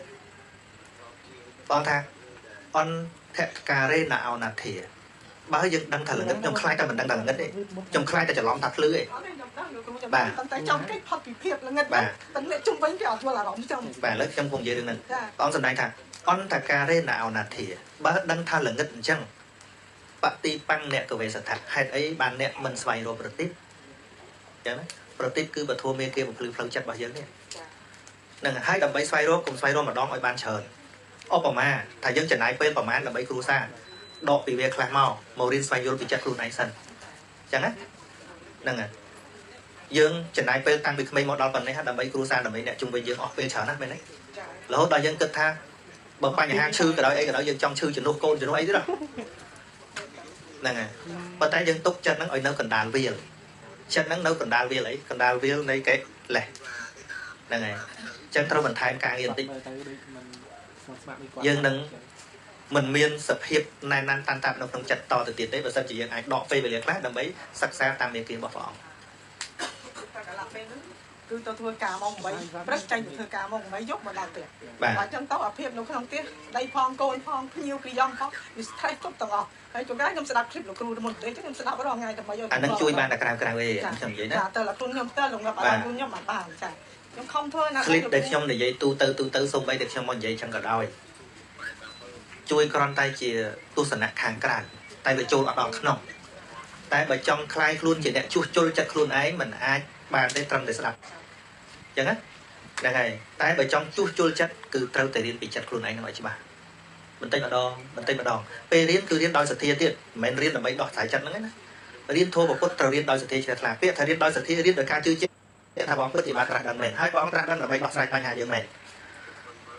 បងថាអន្តការេណាអោណាធាបើយើងដឹងថាល្ងឹតខ្ញុំខ្លាចតែមិនដឹងថាល្ងឹតទេខ្ញុំខ្លាចតែច្រឡំថាភ្លឺឯង ណាលោកគ្រូចាំតែចង់គេផុតពីភាពល្ងិតតែអ្នកជុំវិញគេអត់យល់អារម្មណ៍ចឹង បាទឥឡូវខ្ញុំគង់និយាយរឿងហ្នឹងព្រះអង្គសម្ដែងថាអន្តការេណអនាធាបើដឹងថាល្ងិតអញ្ចឹងបតិបង្អ្នកកវេសថៈហេតុអីបានអ្នកមិនស្វែងរកប្រតិបអញ្ចឹងណាប្រតិបគឺបធម៌មេគាបំភ្លឺផ្លូវចិត្តរបស់យើងនេះហ្នឹងហើយដើម្បីស្វែងរកកុំស្វែងរកម្ដងឲ្យបានច្រើនឧបមាថាយើងចំណាយពេលប្រហែលដើម្បីគ្រួសារដកពីវាខ្លះមករៀនស្វែងយល់ពីចិត្តខ្លួនឯងសិនអញ្ចឹងណាហ្នឹងហើយយើងចំណាយពេលតាំងពីក្មេងមកដល់ប៉ុណ្ណេះដើម្បីគ្រួសារដើម្បីអ្នកជុំវិញយើងអស់ពេលច្រើនណាស់មែនទេរហូតដល់យើងគិតថាបើបញ្ហាឈឺក៏ដោយអីក៏ដោយយើងចង់ឈឺជំនួសកូនជំនួសអីទៀតហ្នឹងហើយប៉ុន្តែយើងទុកចិត្តហ្នឹងឲ្យនៅកណ្ដាលវាលចិត្តហ្នឹងនៅកណ្ដាលវាលអីកណ្ដាលវាលនៃកិលេសហ្នឹងហើយអញ្ចឹងត្រូវបន្ថែមការងារបន្តិចយើងនឹងមិនមានសភាពណែនណាន់តាន់តាប់នៅក្នុងចិត្តតទៅទៀតទេបើសិនជាយើងអាចដកពេលវេលាខ្លះដើម្បីសិក្សាតាមមេគារបស់ព្រះអង្គតែកន្លះពេលហ្នឹងគឺទៅធ្វើការម៉ោង8ព្រឹកចេញទៅធ្វើការម៉ោង8យប់មកដល់ផ្ទះបាទអញ្ចឹងទៅអាភាពនៅក្នុងផ្ទះប្តីផងកូនផងភ្ញៀវគ្រីយ៉ងផងវា stress គ្រប់ទាំងអស់ហើយជួនកាលខ្ញុំស្ដាប់คลิปលោកគ្រូមុនទេខ្ញុំស្ដាប់រាល់ថ្ងៃដើម្បីឲ្យអានឹងជួយបានតែក្រៅក្រៅទេខ្ញុំនិយាយណាចាទៅលោកគ្រូខ្ញុំទៅលងប់អារម្មណ៍ខ្ញុំបានបានចាខ្ញុំខំធ្វើណា คลิปដែលខ្ញុំនិយាយទូទៅទូទៅសូម្បីតែខ្ញុំមកនិយាយចឹងក៏ដោយជួយគ្រាន់តែជាទស្សនៈខាងក្រៅតែវាចូលអត់ដល់ក្នុងតែបើចង់คลายខ្លួនជាអ្នកជួសជុលចិត្តខ្លួនឯងមិនអាចបានទេត្រឹមតែស្ដាប់អញ្ចឹងណាហ្នឹងហើយតែបើចង់ជួសជុលចិត្តគឺត្រូវតែរៀនពីចិត្តខ្លួនឯងនឹងឲ្យច្បាស់បន្តិចម្ដងបន្តិចម្ដងពេលរៀនគឺរៀនដោយសទ្ធាទៀតមិនមែនរៀនដើម្បីដោះស្រាយចិត្តហ្នឹងទេណារៀនធម៌ពុទ្ធត្រូវរៀនដោយសទ្ធាជ្រះថ្លាពាក្យថារៀនដោយសទ្ធារៀនដោយការជឿជាក់ថាព្រះអង្គពិតជាបានត្រាស់ដឹងមែនហើយព្រះអង្គត្រាស់ដឹងដើម្បីដោះស្រាយបញ្ហាយើងមែន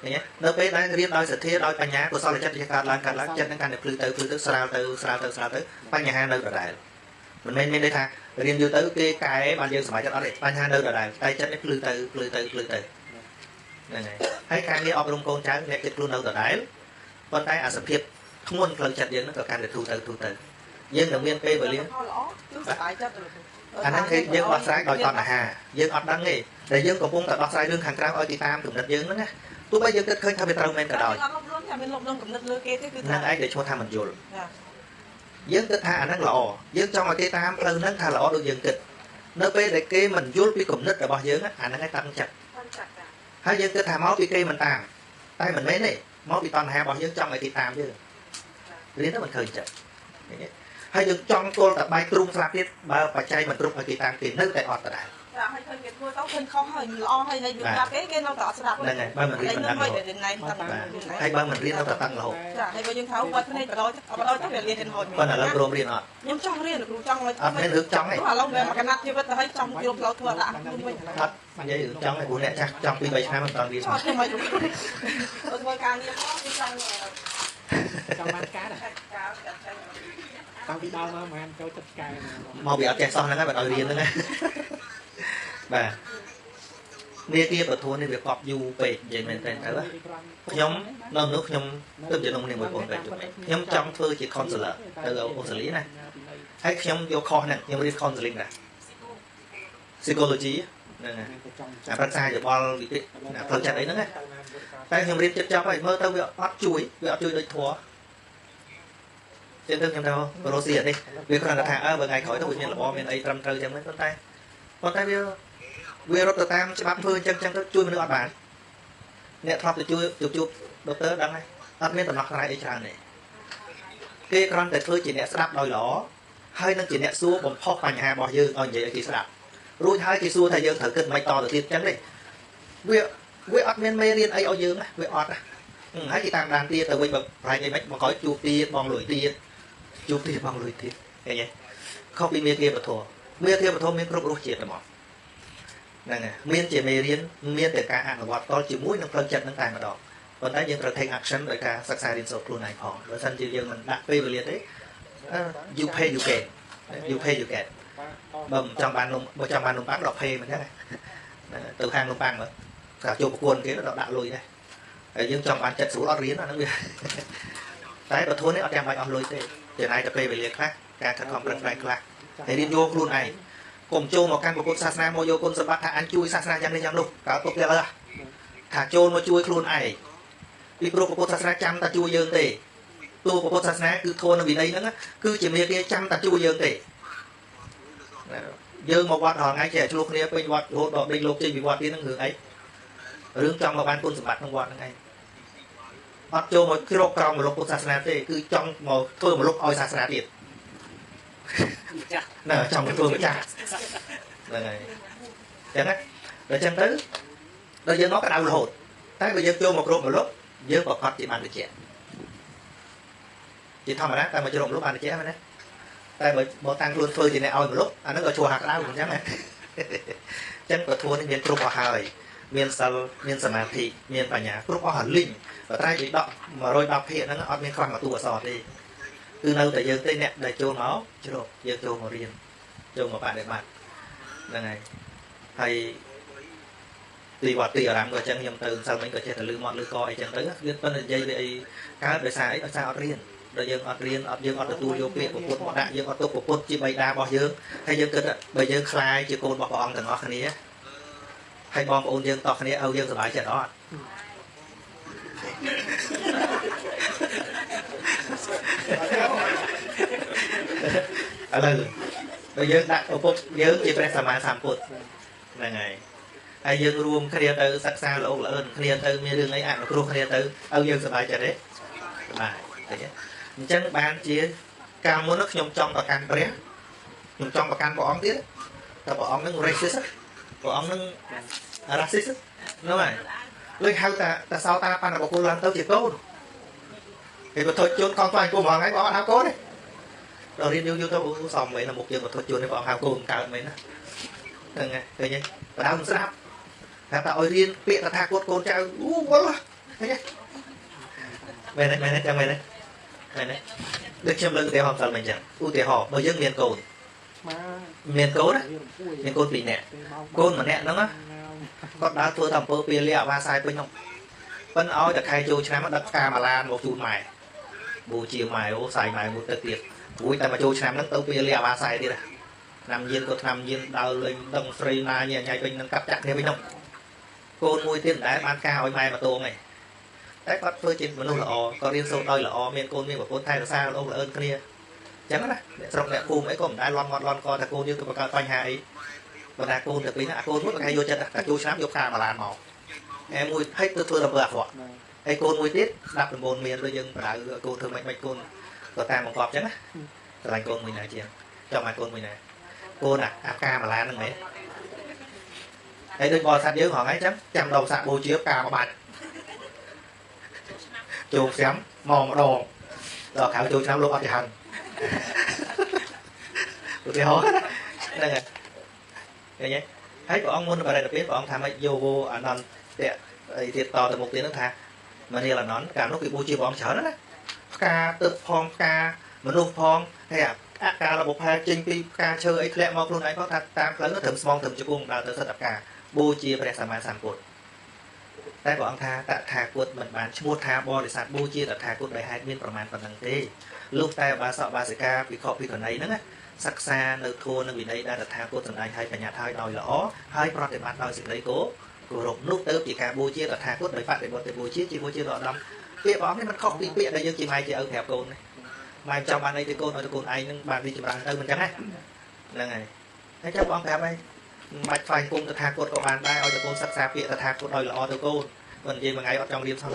ឃើញទេនៅពេលដែលរៀនដោយសទ្ធាដោយបញ្ញាកុសលចិត្តវាកើតឡើងកើតឡើងចិត្តនឹងកាន់តែភ្លឺទៅភ្លឺទៅស្រាលទៅស្រាលទៅស្រាលទៅបញ្ហានៅដដែលមិនមែនមានន័យថារៀនយូរទៅគេកែបានយើងសប្បាយចិត្តអត់ទេបញ្ហានៅដដែលតែចិត្តនេះភ្លឺទៅភ្លឺទៅភ្លឺទៅហ្នឹងហើយហើយការងារអប់រំកូនចៅអ្នកចិត្តខ្លួននៅដដែលប៉ុន្តែអាសភាពធ្ងន់ផ្លូវចិត្តយើងហ្នឹងក៏កាន់តែធូរទៅធូរទៅយើងនឹងមានពេលវេលា ល្អគឺសប្បាយចិត្ត អាហ្នឹងគឺយើងដោះស្រាយដោយតណ្ហាយើងអត់ដឹងទេតែយើងកំពុងតែដោះស្រាយរឿងខាងក្រៅឲ្យទីតាមគំនិតយើងហ្នឹងណាទោះបីយើងគិតឃើញថាវាត្រូវមែនក៏ដោយ អត់លុបលន់តែមានលុបលន់គំនិតលើគេទេគឺ ហ្នឹងឯងដែលឈ្មោះថាមិនយល់យើងគិតថាអាហ្នឹងល្អយើងចង់ឲ្យគេតាមផ្លូវហ្នឹងថាល្អដូចយើងគិតនៅពេលដែលគេមិនយល់ពីគំនិតរបស់យើងអាហ្នឹងឯងតាំងចិត្តហើយយើងគិតថាមកពីគេមិនតាមតែមិនមែនទេមកពីតណ្ហារបស់យើងចង់ឲ្យគេតាមយើងរៀនទៅមិនឃើញចិត្តហើយយើងចង់ទល់តែបាយទ្រូងស្លាប់ទៀតបើបច្ច័យមិនគ្រប់ឲ្យគេតាមគេនៅតែអត់ដដែល ចាហើយឃើញគេធ្វើទៅឃើញខុសហើយល្អហើយហើយយើងប្រាប់គេគេនៅតែអត់ស្ដាប់ ហ្នឹងហើយបើមិនរៀនមិនដឹងហើយបើមិនរៀននៅតែតឹងរហូត ចាហើយបើយើងថាវត្តភ្នែកបដោយបដោយទៅវារៀនរហូត ប៉ុន្តែឥឡូវព្រមរៀនអត់ ខ្ញុំចង់រៀនលោកគ្រូចង់ អត់មានរឿងចង់ទេ ឥឡូវវាមកកណាត់ជីវិតទៅហើយចង់យកផ្លូវធ្វើដាក់ខ្លួនវិញ អត់និយាយរឿងចង់ឯព្រោះអ្នកចាស់ចង់2 3ឆ្នាំមិនតាន់រៀន អត់ទេមិនលោកគ្រូធ្វើការងារផងគឺចង់ ចង់បានការតាំងពីដើមមកមិនចូលចិត្តកែ មកវាអត់ចេះសោះហ្នឹងហើយបើឲ្យរៀនហ្នឹងបាទនាគាប្រធួននេះវាកប់យូរពេកនិយាយមែនតើទៅខ្ញុំនៅនោះខ្ញុំទើបជានំនេះមួយបងពេកខ្ញុំចង់ធ្វើជា counselor ទៅអូស្ត្រាលីណាហើយខ្ញុំយកខុសហ្នឹងខ្ញុំរៀន counseling ដែរ psychology ហ្នឹងហើយអាប្រឹក្សាយោបល់វិភាគផ្លូវចិត្តអីហ្នឹងណាតែខ្ញុំរៀនចិត្តចប់ហើយមើលទៅវាអត់ជួយវាអត់ជួយដូចធម៌ចឹងទៅខ្ញុំទៅរស់ស៊ីអានេះវាគ្រាន់តែថាអើបើថ្ងៃក្រោយទៅវាមានរបរមានអីត្រឹមត្រូវចឹងហ្នឹងប៉ុន្តែវារត់ទៅតាមច្បាប់ធ្វើអញ្ចឹងចឹងទៅជួយមនុស្សអត់បានអ្នកធ្លាប់ទៅជួយជួបដុកទ័រដឹងហើយអត់មានដំណោះស្រាយអីច្រើនទេគេគ្រាន់តែធ្វើជាអ្នកស្ដាប់ដោយល្អហើយនឹងជាអ្នកសួរបំផុសបញ្ហារបស់យើងឲ្យនិយាយឲ្យគេស្ដាប់រួចហើយគេសួរថាយើងត្រូវគិតមិនតទៅទៀតចឹងទេវាអត់មានមេរៀនអីឲ្យយើងណាវាអត់ណាហើយគេតាមដានទៀតទៅវិញបើប្រហែលអីមិនមកក្រោយជួបទៀតបងលុយទៀតជួបទៀតបងលុយទៀតឃើញទេខុសពីមេគាពធមេគាពធមានគ្រប់រសជាតិហ្មងហ្នឹងហើយមានជាមេរៀនមានតែការអនុវត្តតជាមួយនឹងផ្លូវចិត្តហ្នឹងតែម្ដងប៉ុន្តែយើងត្រូវ take action ដោយការសិក្សារៀនសូត្រខ្លួនឯងផងបើមិនជាយើងមិនដាក់ពេលវេលាទេ you pay you get you pay you get បើមិនចង់បាននំបើចង់បាននំប៉័ងដល់ pay មិនចឹងទៅខាងនំប៉័ងមើលថាជួបប្រគួនគេដល់ដាក់លុយដែរហើយយើងចង់បានចិត្តស្រួលអត់រៀនអាហ្នឹងវាតែបើធួននេះអត់ចាំបាច់អស់លុយទេចំណាយតែពេលវេលាខ្លះការខិតខំប្រឹងប្រែងខ្លះហើយរៀនយកខ្លួនឯងកុំចូលមកកាន់ពុទ្ធសាសនាមកយកគុណសម្បត្តិថាអញជួយសាសនាយ៉ាងនេះយ៉ាងនោះកើតទុកទៀតអើថាចូលមកជួយខ្លួនឯងពីព្រោះពុទ្ធសាសនាចាំតែជួយយើងទេទោះពុទ្ធសាសនាគឺធម៌និងវិន័យហ្នឹងគឺជាមេគាចាំតែជួយយើងទេ យើងមកវត្តរាល់ថ្ងៃចេះឆ្លោះគ្នាពេញវត្តរហូតដល់ដេញលោកចេញពីវត្តទៀតហ្នឹងរឿងអីរឿងចង់មកបានគុណសម្បត្តិក្នុងវត្តហ្នឹងឯងអត់ចូលមកជ្រកក្រោមមលុបពុទ្ធសាសនាទេគឺចង់មកធ្វើមលុបឲ្យសាសនាទៀតណាចង់មកធ្វើម្ចាស់ហ្នឹងហើយចឹងណាដល់ចឹងទៅដល់យើងមកក្តៅរហូតតែបើយើងចូលមកគ្រប់មលុបយើងប្រកាសជាបានតិចជាធម្មតាតែមកជ្រកមលុបបានតិចមែនទេតែបើមកតាំងខ្លួនធ្វើជាអ្នកឲ្យមលុបអាហ្នឹងក៏ជួហាក្តៅអញ្ចឹងណាអញ្ចឹងប្រធួននេះមានគ្រប់អស់ហើយមានសិលមានសមាធិមានបញ្ញាគ្រប់អស់ហើយលីងបត្រៃបិដក110ភាគហ្នឹងអត់មានខ្វះមួយតួអក្សរទេគឺនៅតែយើងទេអ្នកដែលចូលមកជ្រកយើងចូលមករៀនចូលមកបដិបត្តិហ្នឹងហើយហើយទីវត្តទីអារាមក៏អញ្ចឹងខ្ញុំទៅសិលមិញក៏ចេះតែលឺមាត់លឺកអីចឹងទៅវាប៉ុន្តែនិយាយវាអីកើតដោយសារអីដោយសារអត់រៀនដល់យើងអត់រៀនអត់យើងអត់ទទួលយកពាក្យពុទ្ធមកដាក់យើងអត់ទុកពុទ្ធជាបិតារបស់យើងហើយយើងគិតបើយើងខ្លាយជាកូនរបស់ព្រះអង្គទាំងអស់គ្នាហើយបងប្អូនយើងតោះគ្នាឲ្យយើងសប្បាយចិត្តអត់ឥឡូវបើយើងដាក់ពុទ្ធយើងជាព្រះសម្មាសម្ពុទ្ធហ្នឹងហើយហើយយើងរួមគ្នាទៅសិក្សាល្អល្អឿនគ្នាទៅមានរឿងអីអនុគ្រោះគ្នាទៅឲ្យយើងសប្បាយចិត្តទេបាទឃើញទេអញ្ចឹងបានជាកាលមុនខ្ញុំចង់ប្រកាន់ព្រះខ្ញុំចង់ប្រកាន់ព្រះអង្គទៀតតែព្រះអង្គនឹង racist ព្រះអង្គនឹង racist ហ្នឹងហើយលើហៅតាតាសោតាបណ្ឌបុគ្គលឡើងទៅជាកូនគេបទជនកងថ្វាយគុំហ្នឹងឯងព្រះអង្គហៅកូនទេដល់រៀនយូរយូរទៅសំវិញមុខយើងបទជននេះព្រះអង្គហៅកូនកើតមែនណាហ្នឹងហើយឃើញទេបដើមស្រាប់ថាតើឲ្យរៀនពាក្យតថាគតកូនចៅអូវល់ឃើញទេមែនទេមែនទេចាំមែនទេមែនទេដូចខ្ញុំលើកឧទាហរណ៍សិលមិញចឹងឧទាហរណ៍បើយើងមានកូនមានកូនណាមានកូនពីរនាក់កូនម្នាក់ហ្នឹងគាត់ដើរធ្វើតែអំពើពាលាអវាសាយពេញហ្នឹងប៉ិនឲ្យតែខែចូលឆ្នាំដឹកផ្កាម៉ាឡានមកជូនម៉ែបូជាម៉ែអូសាយម៉ែមួយទឹកទៀតរួចតែមកចូលឆ្នាំហ្នឹងទៅពាលាអវាសាយទៀតឆ្នាំញៀនក៏ឆ្នាំញៀនដើរលេងដឹងស្រីណាញ៉ៃញ៉ៃពេញហ្នឹងកាប់ចាក់គ្នាវិញហ្នឹងកូនមួយទៀតមិនដែលបានការឲ្យម៉ែមកតងឯងតែគាត់ធ្វើជាមនុស្សល្អគាត់រៀនសូត្រដោយល្អមានកូនមានប្រពន្ធថែរក្សាល្អល្អឿនគ្នាអញ្ចឹងណាអ្នកស្រុកអ្នកភូមិអីក៏មិនដែលលន់មាត់លន់កថាកូនយើងទៅបង្កើតបញ្ហាអីបណ្ដាកូនទៅពីណាអាកូនមួយប្រហែលយកចិត្តតែចូលឆ្នាំយកផ្កាម៉ាឡានមកឯមួយហើយទៅធ្វើអំពើអាក្រក់ហើយកូនមួយទៀតស្ដាប់ដំបូន្មានដូចយើងបដៅកូនធ្វើមិនមិនកូនក៏តាមបង្កប់អញ្ចឹងណាស្រឡាញ់កូនមួយណាជាងចង់ឲ្យកូនមួយណាកូនអាផ្កាម៉ាឡានហ្នឹងមែនហើយដូចបរិស័ទយើងហងៃអញ្ចឹងចាំដល់សាក់បូជាផ្កាមួយបាច់ចូលឆ្នាំមកម្ដងដល់ក្រៅចូលឆ្នាំលោកអត់ចាហឹងឧទាហរណ៍ហ្នឹងហើយឃើញទេហើយព្រះអង្គមុនបរិនិព្វានព្រះអង្គថាម៉េចយោវោអនន្តៈអីទៀតតទៅមុខទៀតហ្នឹងថាមនាលអនន្តកាលនោះគេបូជាព្រះអង្គច្រើនណាផ្កាទឹកផងផ្កាមនុស្សផងហើយអាកាលបុផែចេញពីផ្កាឈើអីធ្លាក់មកខ្លួនឯងផងថាតាមផ្លូវនោះត្រឹមស្មងត្រឹមជង្គង់ដើរទៅសិតតែផ្កាបូជាព្រះសម្មាសម្ពុទ្ធតែព្រះអង្គថាតថាគតមិនបានឈ្មោះថាបរិស័ទបូជាតថាគតដោយហេតុមានប្រមាណប៉ុណ្ណឹងទេលុះតែបាសកបាសិកាភិក្ខុភិក្ខុនីហ្នឹងណាសិក្សានៅធម៌និងវិន័យដែលតថាគតសម្ដែងឲ្យបញ្ញត្តិឲ្យដោយល្អហើយប្រតិបត្តិដោយសេចក្តីគោរពនោះទៅជាការបូជាតថាគតដោយបដិបត្តិបូជាជាបូជាដ៏ឧត្តមពាក្យព្រះអង្គនេះមិនខុសពីពាក្យដែលយើងជាម៉ែជាឪប្រាប់កូនទេម៉ែចង់បានអីទៅកូនឲ្យទៅកូនឯងនឹងបានរីកចម្រើនទៅមិនចឹងណាហ្នឹងហើយហើយចាំព្រះអង្គប្រាប់ហើយមិនបាច់ថ្វាយគុំតថាគតក៏បានដែរឲ្យទៅកូនសិក្សាពាក្យតថាគតដោយល្អទៅកូនបើនិយាយមួយថ្ងៃអត់ចង់រៀនសោះ